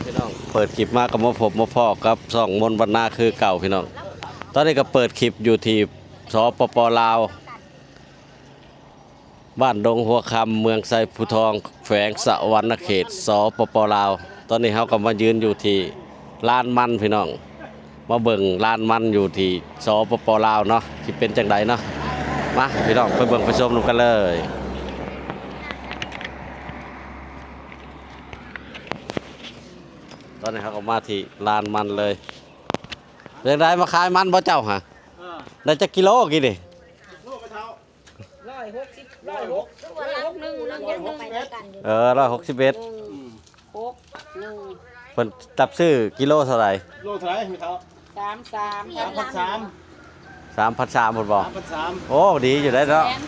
ພີ່ນ້ອງ ເປີດຄລິບມາກໍມາພົບມາພໍ້ກັບຊ່ອງມົນວັນນາຄືເກົ່າພີ່ນ້ອງ. ຕອນນີ້ກໍເປີດຄລິບຢູ່ທີ່ ສປປ ລາວ ບ້ານດົງຫົວຄຳ ເມືອງໄຊພູທອງ ແຂວງສະຫວັນນະເຂດ ສປປ ລາວ. ຕອນນີ້ເຮົາກໍມາຢືນຢູ່ທີ່ລານມັນພີ່ນ້ອງ. ມາເບິ່ງລານມັນຢູ່ທີ່ ສປປ ລາວເນາະ ຊິເປັນຈັ່ງໃດເນາະ. ມາພີ່ນ້ອງ ໄປເບິ່ງໄປຊົມນຳກັນເລີຍ. ຕອນນີ້ເຮົາກໍມາທີ່ລານມັນເລີຍ. ເປັນຈັ່ງໃດ ມາຂາຍມັນບໍ່ເຈົ້າຫະ? ເອີ ໄດ້ຈັກກິໂລກີ້ນີ້? ໂລໄປເທົ່າ? ຮ້ອຍຫົກສິບ ຮ້ອຍຫົກ ໜຶ່ງ ໜຶ່ງ ໜຶ່ງ ໄປນຳກັນຢູ່ ເອີ ຮ້ອຍຫົກສິບເອັດ ອືມ ຫົກ ໜຶ່ງ ເພິ່ນຈັບຊື້ກິໂລເທົ່າໃດ? ໂລເທົ່າໃດແມ່ເຖົ້າ? ສາມ ສາມ ສາມພັນສາມ ສາມພັນສາມພຸ້ນບໍ່? ສາມພັນສາມ ໂອ້ ດີຢູ່ໄດ໋ເນາະ ແສນ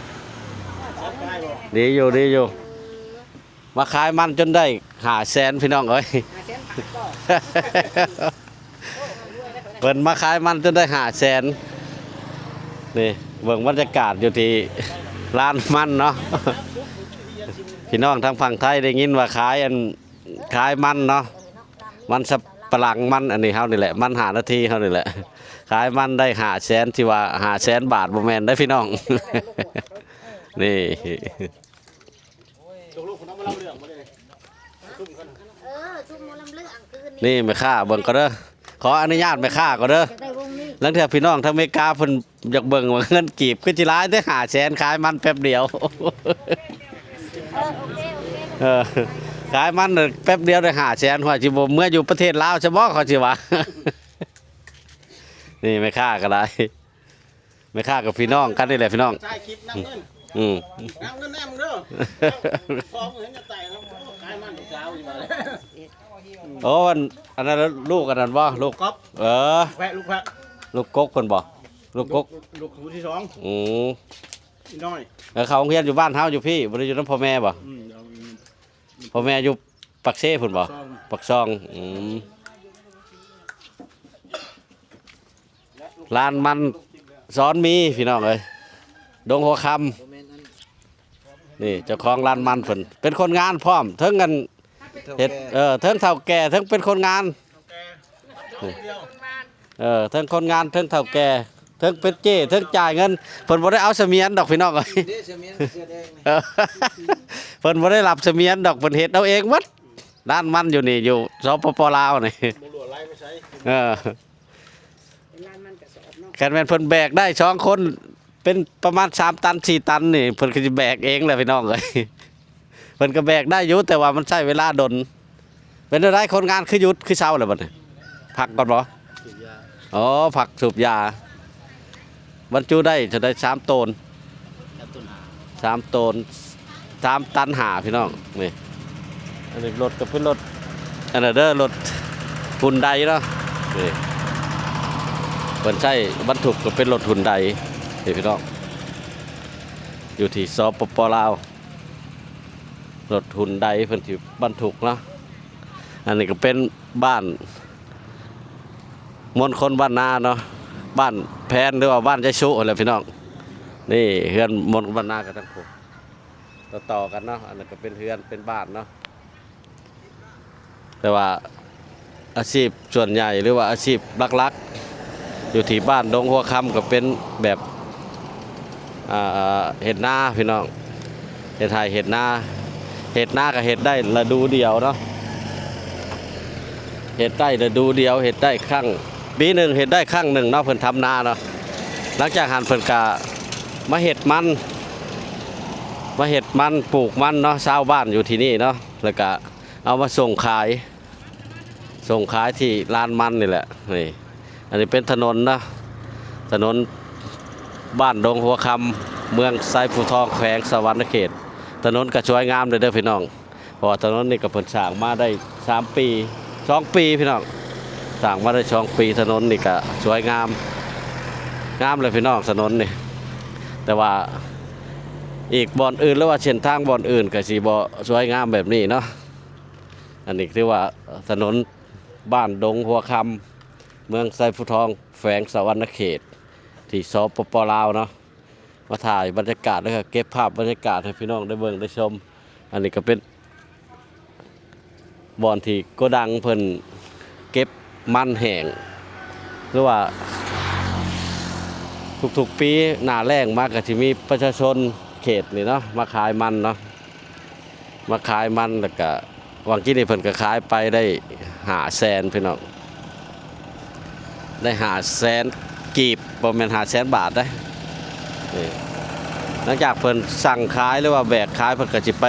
ດີຢູ່ ດີຢູ່. ມາຂາຍມັນຈົນໄດ້ຫ້າແສນ ພີ່ນ້ອງເອີຍ ຫ້າແສນບາດບໍ່? ເພິ່ນມາຂາຍມັນຈົນໄດ້ຫ້າແສນ. ນີ້ເບິ່ງບັນຍາກາດຢູ່ທີ່ລານມັນເນາະ ພີ່ນ້ອງທາງຝັ່ງໄທໄດ້ຍິນວ່າຂາຍອັນ ຂາຍມັນເນາະ ມັນສຳປະຫຼັງ ມັນອັນນີ້ເຮົານີ້ແຫຼະ ມັນຫ້ານາທີເຮົານີ້ແຫຼະ ຂາຍມັນໄດ້ຫ້າແສນ ທີ່ວ່າຫ້າແສນບາດບໍ່ແມ່ນເດ້ພີ່ນ້ອງ ນີ້. ເອີ ຊຸມໝໍລຳເລື່ອງຄືນນີ້ ນີ້ແມ່ຄ້າເບິ່ງກ່ອນເດີ ຂໍອະນຸຍາດແມ່ຄ້າກ່ອນເດີ ຈະໄດ້ວົງນີ້ ລາງເທື່ອພີ່ນ້ອງທາງເມກາເພິ່ນຢາກເບິ່ງວ່າເງິນກີບຄືຊິຫຼາຍແທ້ ຫ້າແສນຂາຍມັນແປັບດຽວ ເອີ ໂອເຄ ໂອເຄ ເອີ ຂາຍມັນແປັບດຽວໄດ້ຫ້າແສນ ວ່າຊິບໍ່ເມືອຢູ່ປະເທດລາວຊະບໍ່ ເຂົາຊິວ່າ ນີ້ແມ່ຄ້າກໍໄດ້. ແມ່ຄ້າກັບພີ່ນ້ອງກັນນີ້ແຫຼະພີ່ນ້ອງ ຖ່າຍຄລິບນຳເງິນ ອືມ ນຳເງິນແດ່ມຶງເດີ ຂອງເຫັນຈະໄຕແລ້ວ ໂອ້ ຂາຍມັນລູກສາວຢູ່ວ່າແຫຼະ ໂອ້ ອັນ ອັນນັ້ນລູກອັນນັ້ນບໍ່ ລູກ ລູກກອບ ເອີ ແພະ ລູກແພະ ລູກກົກເພິ່ນບໍ່ ລູກກົກ ລູກ ລູກຜູ້ທີສອງ ອືມ ອີນ້ອຍ ເອີ ເຂົ້າໂຮງຮຽນຢູ່ບ້ານເຮົາຢູ່ພີ້ ບໍ່ໄດ້ຢູ່ນຳພໍ່ແມ່ບໍ່ ອືມ ພໍ່ແມ່ຢູ່ ປາກເຊພຸ້ນບໍ່ ປາກຊ່ອງ ປາກຊ່ອງ ອືມ ລານມັນສອນມີພີ່ນ້ອງເອີຍ ດົງຫົວຄຳ ນີ້ເຈົ້າຂອງລານມັນເພິ່ນເປັນຄົນງານພ້ອມ ເຖິງອັນເຮັດ ເອີ ເຖິງເຖົ້າແກ່ ເຖິງເປັນຄົນງານ ເອີ ເຖິງຄົນງານ ເຖິງເຖົ້າແກ່ ເຖິງເປັນເຈ້ ເຖິງຈ່າຍເງິນ ເພິ່ນບໍ່ໄດ້ເອົາສະໝຽນດອກພີ່ນ້ອງເອີຍ ເດ້ ສະໝຽນເສື້ອແດງນີ້ ເອີ ເພິ່ນບໍ່ໄດ້ຮັບສະໝຽນດອກ ເພິ່ນເຮັດເອົາເອງໝົດ ລານມັນຢູ່ນີ້ ຢູ່ ສປປ ລາວນີ້ ບໍ່ຫຼວດໄຫຼໄປໃສ ເອີ ເປັນລານມັນກະສອບເນາະ ຄັນແມ່ນເພິ່ນແບກໄດ້ສອງຄົນ ເປັນປະມານສາມຕັນ ສີ່ຕັນນີ້ ເພິ່ນກໍຊິແບກເອງແຫຼະພີ່ນ້ອງເອີຍ ເພິ່ນກໍແບກໄດ້ຢູ່ ແຕ່ວ່າມັນໃຊ້ເວລາດົນ. ເປັນແນວໃດ ຄົນງານຄືຢຸດຄືເຊົາແລ້ວບັດນີ້ ພັກກ່ອນບໍ່? ສູບຢາ ອໍ ພັກສູບຢາ ບັນຈຸໄດ້ເທົ່າໃດ? ສາມໂຕນ ສາມໂຕນຫ້າ ສາມໂຕນ ສາມຕັນຫ້າພີ່ນ້ອງ ນີ້ ອັນນີ້ລົດກໍເປັນລົດ ອັນນັ້ນເດີ ລົດຮຸນໄດເນາະ ນີ້ ເພິ່ນໃຊ້ບັນທຸກກໍເປັນລົດຮຸນໄດ ນີ້ພີ່ນ້ອງ ຢູ່ທີ່ ສປປ ລາວ ລົດຮຸນໄດເພິ່ນຊິບັນທຸກເນາະ ອັນນີ້ກໍເປັນບ້ານມົນຄົນບ້ານນາເນາະ ບ້ານແພນ ຫຼືວ່າບ້ານຍາຍສຸຫັ້ນແຫຼະພີ່ນ້ອງ ນີ້ເຮືອນມົນຄົນບ້ານນາກໍທັງຜູ້ ຕໍ່ໆກັນເນາະ ອັນນັ້ນກໍເປັນເຮືອນເປັນບ້ານເນາະ ແຕ່ວ່າອາຊີບສ່ວນໃຫຍ່ ຫຼືວ່າອາຊີບຫຼັກໆ ຢູ່ທີ່ບ້ານດົງຫົວຄຳກໍເປັນແບບ ອ່າ ເຮັດນາພີ່ນ້ອງ ເຮັດໄຮ່ເຮັດນາ ເຮັດນາກໍເຮັດໄດ້ລະດູດຽວເນາະ ເຮັດໄດ້ລະດູດຽວ ເຮັດໄດ້ຄັ້ງ ປີໜຶ່ງເຮັດໄດ້ຄັ້ງໜຶ່ງເນາະ ເພິ່ນທຳນາເນາະ ຫຼັງຈາກຫັ້ນເພິ່ນກໍມາເຮັດມັນ ມາເຮັດມັນ ປູກມັນເນາະ ຊາວບ້ານຢູ່ທີ່ນີ້ເນາະ ແລ້ວກະເອົາມາສົ່ງຂາຍ ສົ່ງຂາຍທີ່ລານມັນນີ້ແຫຼະ ນີ້ ອັນນີ້ເປັນຖະໜົນເນາະ ຖະໜົນບ້ານດົງຫົວຄຳ ເມືອງໄຊພູທອງ ແຂວງສະຫວັນນະເຂດ ຖະໜົນກະສວຍງາມເດີ ເດີພີ່ນ້ອງ ເພາະວ່າຖະໜົນນີ້ກໍເພິ່ນສ້າງມາໄດ້ສາມປີ ສອງປີພີ່ນ້ອງ ສ້າງມາໄດ້ສອງປີ ຖະໜົນນີ້ກໍສວຍງາມ ງາມເລີຍພີ່ນ້ອງ ຖະໜົນນີ້ ແຕ່ວ່າອີກບ່ອນອື່ນ ຫຼືວ່າເສັ້ນທາງບ່ອນອື່ນກໍຊິບໍ່ສວຍງາມແບບນີ້ເນາະ ອັນນີ້ຖືວ່າຖະໜົນບ້ານດົງຫົວຄຳ ເມືອງໄຊພູທອງ ແຂວງສະຫວັນນະເຂດ ທີ່ ສປປ ລາວເນາະ ມາຖ່າຍບັນຍາກາດ ແລ້ວກໍເກັບພາບບັນຍາກາດໃຫ້ພີ່ນ້ອງໄດ້ເບິ່ງໄດ້ຊົມ ອັນນີ້ກໍເປັນ ບ່ອນທີ່ໂກດັງເພິ່ນເກັບມັນແຫ້ງ ຫຼືວ່າທຸກໆປີໜ້າແລ້ງມາກໍຊິມີປະຊາຊົນເຂດນີ້ເນາະ ມາຂາຍມັນເນາະ ມາຂາຍມັນ ແລ້ວກະຫວ່າງກີ້ນີ້ເພິ່ນກໍຂາຍໄປໄດ້ຫ້າແສນພີ່ນ້ອງ ໄດ້ຫ້າແສນກີບ ບໍ່ແມ່ນຫ້າແສນບາດເດ້. ນີ້ ຫຼັງຈາກເພິ່ນສັ່ງຂາຍ ຫຼືວ່າແບກຂາຍ ເພິ່ນກໍຊິໄປ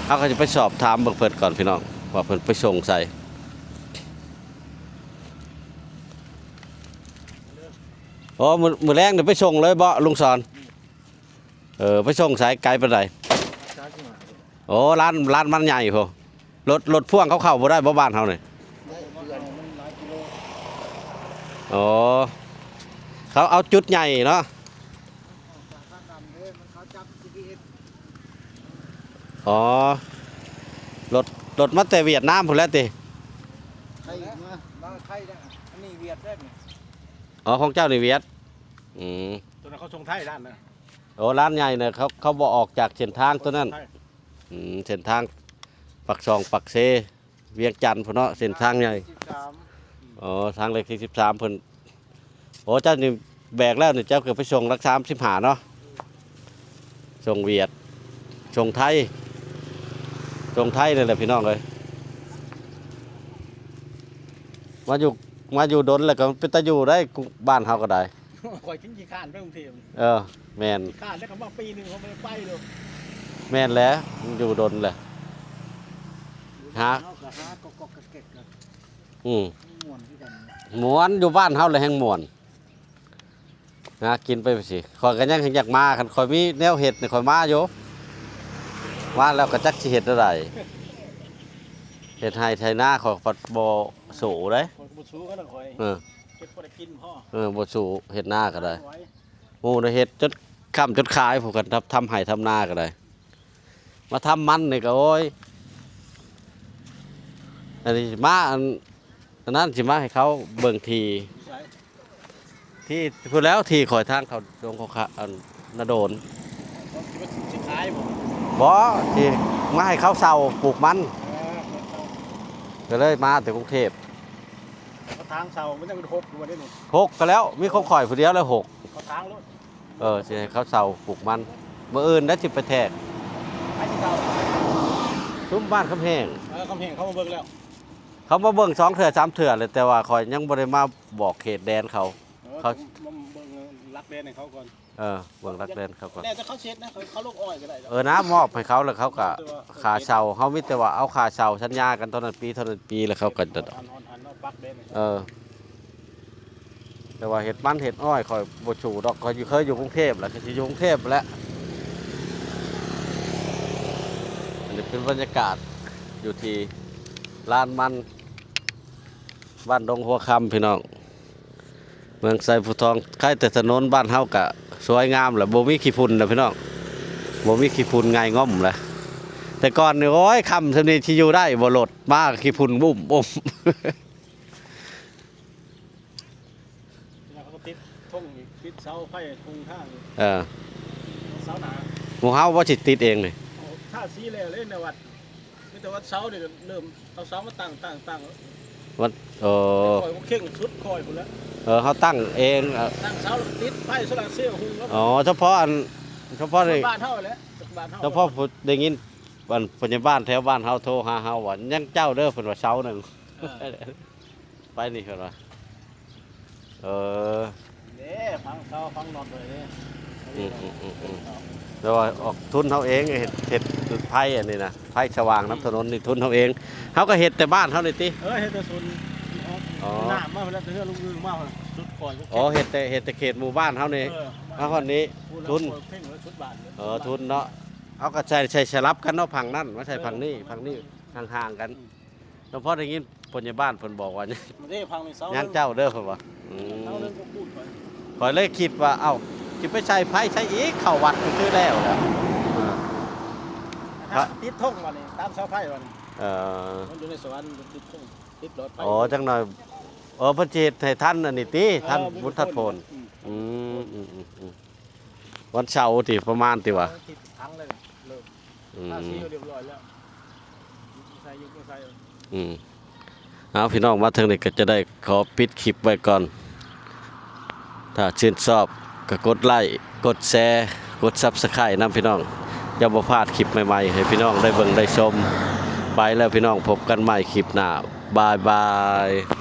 ເຮົາກໍຊິໄປສອບຖາມເບິ່ງເພິ່ນກ່ອນພີ່ນ້ອງ ວ່າເພິ່ນໄປສົ່ງໃສ. ໂອ້ ມື້ ມື້ແລງນີ້ໄປສົ່ງເລີຍບໍ່ລຸງສອນ? ເອີ ໄປສົ່ງໃສ ໄກປານໃດ? ໂອ້ ລານ ລານມັນໃຫຍ່ພຸ້ນ ລົດ ລົດພ່ວງເຂົາເຂົ້າບໍ່ໄດ້ບໍ່ ບ້ານເຮົານີ້? ອໍ ເຂົາເອົາຈຸດໃຫຍ່ເນາະ. ອໍ ລົດ ລົດມາແຕ່ຫວຽດນາມພຸ້ນແຫຼະຕິ? ໄທມາ ລາວໄທໄດ້ ອັນນີ້ຫວຽດເດ້ນີ້. ອໍ ຂອງເຈົ້ານີ້ຫວຽດ. ອືມ ຕົວນັ້ນເຂົາສົ່ງໄທ ລານນະ. ໂອ້ ລານໃຫຍ່ນະ ເຂົາ ເຂົາບໍ່ອອກຈາກເສັ້ນທາງຕົວນັ້ນ. ອືມ ເສັ້ນທາງປາກຊ່ອງ ປາກເຊ ວຽງຈັນພຸ້ນເນາະ ເສັ້ນທາງໃຫຍ່. ອໍ ທາງເລກທີສິບສາມເພິ່ນ. ໂອ້ ເຈົ້ານີ້ແບກແລ້ວນີ້ ເຈົ້າກໍໄປສົ່ງຫຼັກສາມສິບຫ້າເນາະ ສົ່ງຫວຽດ ສົ່ງໄທ ສົ່ງໄທນີ້ແຫຼະພີ່ນ້ອງເອີຍ. ມາຢູ່ ມາຢູ່ດົນແລ້ວກໍເປັນຕາຢູ່ໄດ໋ ບ້ານເຮົາກໍໄດ້. ຂ້ອຍຈຶ່ງຂີ້ຄ້ານໄປກຸງເທບ. ເອີ ແມ່ນ ຂີ້ຄ້ານແລ້ວກໍມາປີໜຶ່ງກໍບໍ່ໄດ້ໄປເລີຍ. ແມ່ນແຫຼະ ຢູ່ດົນແຫຼະ ຫາ ເຮົາກໍຫາກໍກອກກະແກກ. ອືມ ມ່ວນຄືກັນ ມ່ວນ ຢູ່ບ້ານເຮົາແຫຼະແຮ່ງມ່ວນ ຫາກິນໄປຊີ້. ຂ້ອຍກໍຍັງຢາກມາ ຄັນຂ້ອຍມີແນວເຮັດນີ້ຂ້ອຍມາຢູ່ ມາແລ້ວກໍຈັກຊິເຮັດແນວໃດ ເຮັດໄຮ່ໄຖນາຂ້ອຍພັດບໍ່ສູ້ເດ້. ຂ້ອຍກໍບໍ່ສູ້ກັນດອກຂ້ອຍ ເອີ ເຮັດພໍໄດ້ກິນພໍ ເອີ ບໍ່ສູ້ເຮັດນາກໍໄດ້. ໝູ່ນະເຮັດຈົນຄ່ຳຈົນຂາຍ ພວກກັນທຳ ທຳໄຮ່ທຳນາກໍໄດ້ ມາທຳມັນນີ້ກໍ ໂອ້ຍ ອັນນີ້ມາ ອັນ ອັນນັ້ນຊິມາໃຫ້ເຂົາເບິ່ງທີ່ ໃສ? ທີ່ພຸ້ນແຫຼ້ວ ທີ່ຂ້ອຍທາງເຂົ້າດົງເຂົາຂະ ອັນນາໂດນ ຊິມາ ຊິຂາຍບໍ່? ບໍ່ ຊິມາໃຫ້ເຂົາເຊົ່າປູກມັນ. ເອີ ເຂົາເຊົ່າ ກໍເລີຍມາແຕ່ກຸງເທບ. ເຂົາທາງເຊົ່າມັນຍັງຫົກຢູ່ບໍ່ເດ້ນີ້? ຫົກກໍແລ້ວ ມີຂອງຂ້ອຍຜູ້ດຽວແຫຼະຫົກ ເຂົາທາງໂລດ. ເອີ ຊິໃຫ້ເຂົາເຊົ່າປູກມັນ ມື້ອື່ນໄດ້ຊິໄປແທກ. ໃຜຊິເຊົ່າ? ຊຸມບ້ານຄຳແຮງ. ເອີ ຄຳແຮງເຂົາມາເບິ່ງແລ້ວ ເຂົາມາເບິ່ງສອງເທື່ອສາມເທື່ອແລ້ວ ແຕ່ວ່າຂ້ອຍຍັງບໍ່ໄດ້ມາບອກເຂດແດນເຂົາ. ເອີ ເຂົາມາເບິ່ງຫຼັກແດນໃຫ້ເຂົາກ່ອນ. ເອີ ເບິ່ງຫຼັກແດນເຂົາກ່ອນ ແລ້ວແຕ່ເຂົາເຊັດນະ ເຂົາ ເຂົາລົງອ້ອຍກໍໄດ້ດອກ. ເອີ ນະ ມອບໃຫ້ເຂົາແລ້ວເຂົາກໍ ເອີ ຄ່າເຊົ່າ ເຮົາມີແຕ່ວ່າເອົາຄ່າເຊົ່າສັນຍາກັນເທົ່ານັ້ນປີເທົ່ານັ້ນປີ ແລ້ວເຂົາກໍ ເອີ ແຕ່ວ່າເຮັດມັນເຮັດອ້ອຍຂ້ອຍບໍ່ສູ້ດອກ ຂ້ອຍຢູ່ ເຄີຍຢູ່ກຸງເທບແຫຼະ ກໍຊິຢູ່ກຸງເທບແຫຼະ. ອັນນີ້ເປັນບັນຍາກາດຢູ່ທີ່ລານມັນ ບ້ານດົງຫົວຄຳ ພີ່ນ້ອງ ເມືອງໄຊພູທອງ. ໃກ້ແຕ່ຖະໜົນບ້ານເຮົາກະສວຍງາມແຫຼະ ບໍ່ມີຂີ້ຝຸ່ນແລ້ວພີ່ນ້ອງ ບໍ່ມີຂີ້ຝຸ່ນງ່າຍງ່ອມແລ້ວ. ແຕ່ກ່ອນນີ້ ໂອ້ຍ ຄ່ຳສ່ຳນີ້ຊິຢູ່ໄດ້ບໍ່ ລົດມາຂີ້ຝຸ່ນບຸ້ມບຸ້ມ. ແລ້ວເຂົາກໍຕິດທົ່ງອີກ ຕິດເສົາໄຟທົ່ງທາງອີກ. ເອີ ເສົາໜ້າ ໝູ່ເຮົາບໍ່ຊິຕິດເອງນີ້ ໂອ້ ທາສີແລ້ວເລີຍໃນວັດ. ມີແຕ່ວັນເສົານີ້ກໍເລີ່ມເອົາເສົາມາຕັ້ງ ຕັ້ງ ຕັ້ງ ວັນ ເອີ ຂ້ອຍບໍ່ເຄັ່ງສຸດຂ້ອຍພຸ້ນແຫຼະ. ເອີ ເຮົາຕັ້ງເອງ ເອີ ຕັ້ງເສົາແລ້ວກໍຕິດໄຟໂຊລາເຊວຮຸ່ງແລ້ວ. ອໍ ສະເພາະອັນ ສະເພາະໃນບ້ານເຮົາແຫຼະ ບ້ານເຮົາ ສະເພາະຜູ້ໄດ້ຍິນ ອັນ ພະຍາບານແຖວບ້ານເຮົາໂທຫາເຮົາວ່າ ຍັງເຈົ້າເດີ ເພິ່ນວ່າເສົາໜຶ່ງ ເອີ ໄປນີ້ເພິ່ນວ່າ ເອີ ເດ້ ຝັງເສົາຝັງນັອດໄວ້ເດ້. ອືມໆໆໆ ແຕ່ວ່າອອກທຶນເຮົາເອງ ເຮັດ ເຮັດໄຟອັນນີ້ນະ ໄຟສະຫວ່າງນຳຖະໜົນນີ້ທຶນເຮົາເອງ. ເຮົາກໍເຮັດແຕ່ບ້ານເຮົານີ້ຕິ? ເອີ ເຮັດແຕ່ສູນ ອໍ ນ້ຳມາແລ້ວ ແຕ່ເຮືອນລຸງອຶ່ງມາສຸດຂ້ອຍ. ອໍ ເຮັດແຕ່ ເຮັດແຕ່ເຂດໝູ່ບ້ານເຮົານີ້ ເອີ ມາຮອດນີ້ ທຸນ ເອີ ທຸນເນາະ. ເຮົາກໍໃສ່ ໃສ່ສະຫຼັບກັນເນາະ ຝັ່ງນັ້ນມາໃສ່ຝັ່ງນີ້ ເອີ ຝັ່ງນີ້ຫ່າງໆກັນ. ສະເພາະໄດ້ຍິນ ພະຍາບານເພິ່ນບອກວ່າ ເດ້ ພັງນີ້ເສົາ ຍັງເຈົ້າເດີເພິ່ນວ່າ. ອືມ ເສົາເດີກໍປູດໄປ ຂ້ອຍເລີຍຄິດວ່າ ເອົ້າ ຊິໄປໃສ່ໄຟໃສ່ອີກ ເຂົ້າວັດຊື່ໆແລ້ວແຫຼະ. ເອີ ຕິດທົ່ງບັດນີ້ ຕາມເສົາໄຟບັດນີ້. ເອີ ມັນຢູ່ໃນສະຫວັນ ມັນຕິດທົ່ງ ຕິດຫຼອດໄຟ. ອໍ ຈັກໜ່ອຍ ເອີ ເພິ່ນຊິເຮັດໃຫ້ທັນອັນນີ້ຕິ ເອີ ທັນບຸນທັນໂພນ. ອືມ ອືມໆໆ ວັນເສົາຕິ ປະມານຕິວ່າ ເອີ ຕິດທັງເລີຍ ເລີ່ມ ອືມ ທາສີຮຽບຮ້ອຍແລ້ວ ໃສ່ຢູ່ ໃສ່ ອືມ ເອົາ ພີ່ນ້ອງ ມາເຖິງນີ້ກໍຈະໄດ້ຂໍປິດຄລິບໄວ້ກ່ອນ. ຖ້າຊື່ນຊອບກໍກົດໄລ້ ກົດແຊ ກົດ Subscribe ນຳ ພີ່ນ້ອງ ຈະບໍ່ພາດຄລິບໃໝ່ໆ ໃຫ້ພີ່ນ້ອງໄດ້ເບິ່ງໄດ້ຊົມ. ໄປແລ້ວ ພີ່ນ້ອງ ພົບກັນໃໝ່ຄລິບໜ້າ. ບາຍບາຍ.